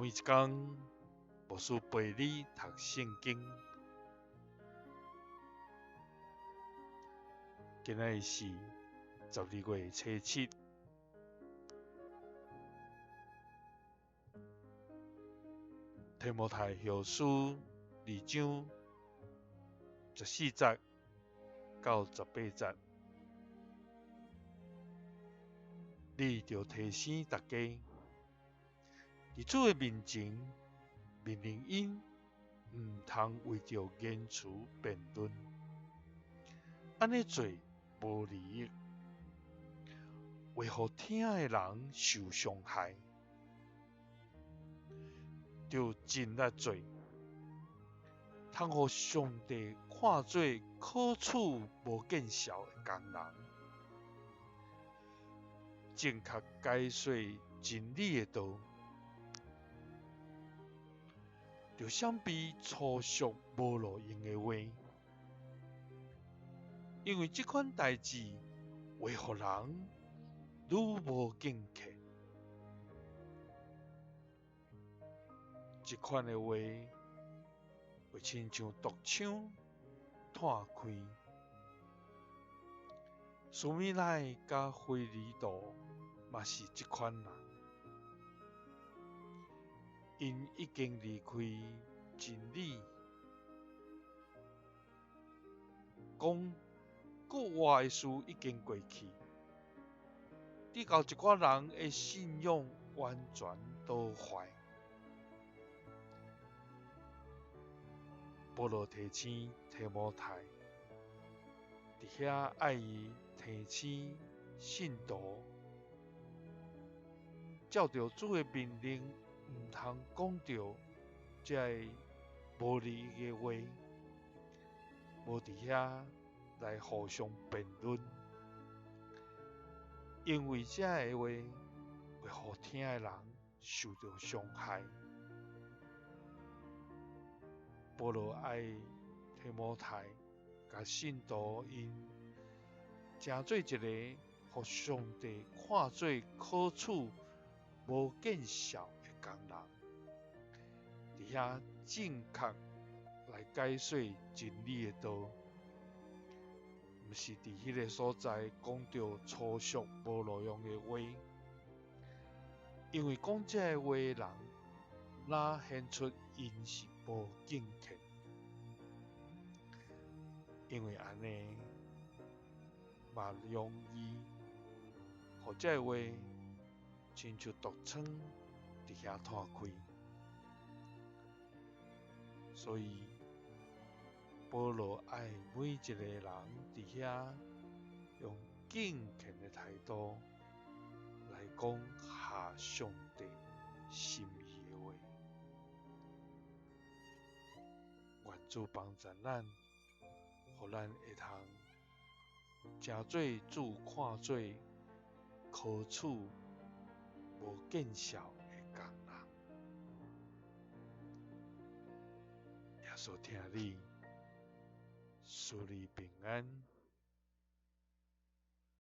每一工，牧師陪你讀聖經。今仔日是12月初7，提摩太後書2章14節到18節，你著提醒大家，佇主的面前命令𪜶毋通為著言辭辯論，按呢做無利益，會予聽的人受傷害。著盡力做，通予上帝看做可取無見笑的工人，正確解說真理的道。著閃避粗俗無路用的話，因為這款代誌會予人愈無敬虔。這款的話會親像毒槍湠開。士美乃佮腓利度嘛是這款人。𪜶已經離開真理，講閣活的事已經過去，直到一寡人的信仰完全倒壞。保羅提醒提摩太，佇遐愛伊提醒信徒，照著主的命令，毋通講著這个無利益的話，無佇遐來互相辯論，因為這个話會予聽的人受著傷害。保羅愛提摩太共信徒𪜶成做一个予上帝看做可取無見笑的工人，佇遐正確來解說真理的道，毋是佇彼个所在講著粗俗無路用的話，因為講這个話的人，若顯出𪜶是無敬虔，因為按呢嘛容易予這个話親像毒瘡佇遐湠開，所以保羅愛每一个人佇遐用敬虔的態度來講合上帝心意的話。願主幫助咱，予咱會通成做主看做可取無見笑的工人。耶穌疼你，賜你平安。